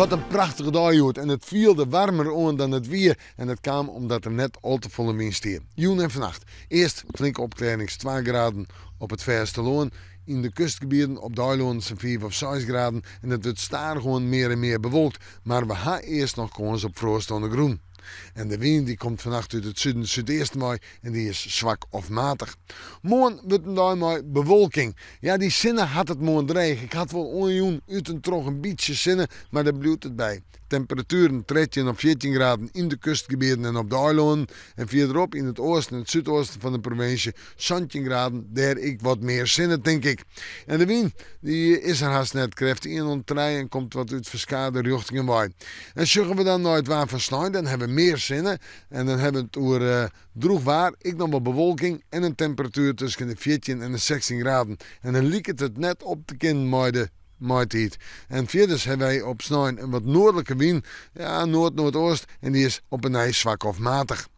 Wat in prachtige dei hjoed en it fielde waarmer oan dan it wie en dat kaam omdat der net al te folle wyn stie. Jûn en fannacht earst flinke opklearrings, twa graden op it fêstelân, yn de kustgebieten op de eilannen sa'n fiif of seis graden en it wurdt stadichoan mear en mear bewolkt, mar we ha earst noch kâns op froast oan de grûn. En de wyn dy komt fannacht út it suden súdeasten wei en dy is swak of matich. Moarn wurdt in dei mei bewolking. Ja, dy sinne hat it moarn dreech. Ik ha it wol oanjûn, út en troch in bytsje sinne, mar dêr bliuwt it by. Temperatueren 13 of 14 graden yn de kustgebieten en op de eilannen en fierderop yn it oasten en it súdoasten fan de provinsje 17 graden, dêr ek wat mear sinne tink ik. En de wyn, dy is der hast net, krêft ien oant trije en komt wat út ferskate rjochtingen wei. En sjogge we dan nei it waar fan snein, dan hawwe we mear sinne en dan hawwe we it oer Droech waar, ek noch wol bewolking en in temperatuer tusken de 14 en de 16 graden. En dan liket it net op te kinnen mei de maitiid. En fierders hawwe wy op snein in wat noardlike wyn, ja, noard-noardoost, en dy is op 'e nij swak of matich.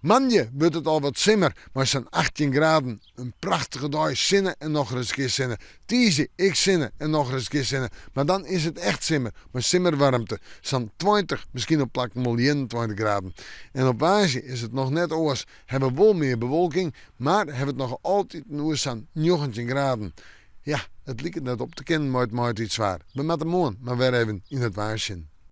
Moandei wurdt it al wat simmer, mei sa'n 18 graden. In prachtige dei, sinne en nochris in kear sinne. Tiisdei ek sinne en nochris in kear sinne. Mar dan is it echt simmer, mei simmerwaarmte. Sa'n 20, miskien op plakken wol 21 graden. En op woansdei is it noch net oars. Hawwe we wol mear bewolking, mar hawwe it noch altiten oer sa'n 19 graden. Ja, it liket net op te kinnen mei it maitiidswaar. We moatte moarn mar wer even yn it waar sjen.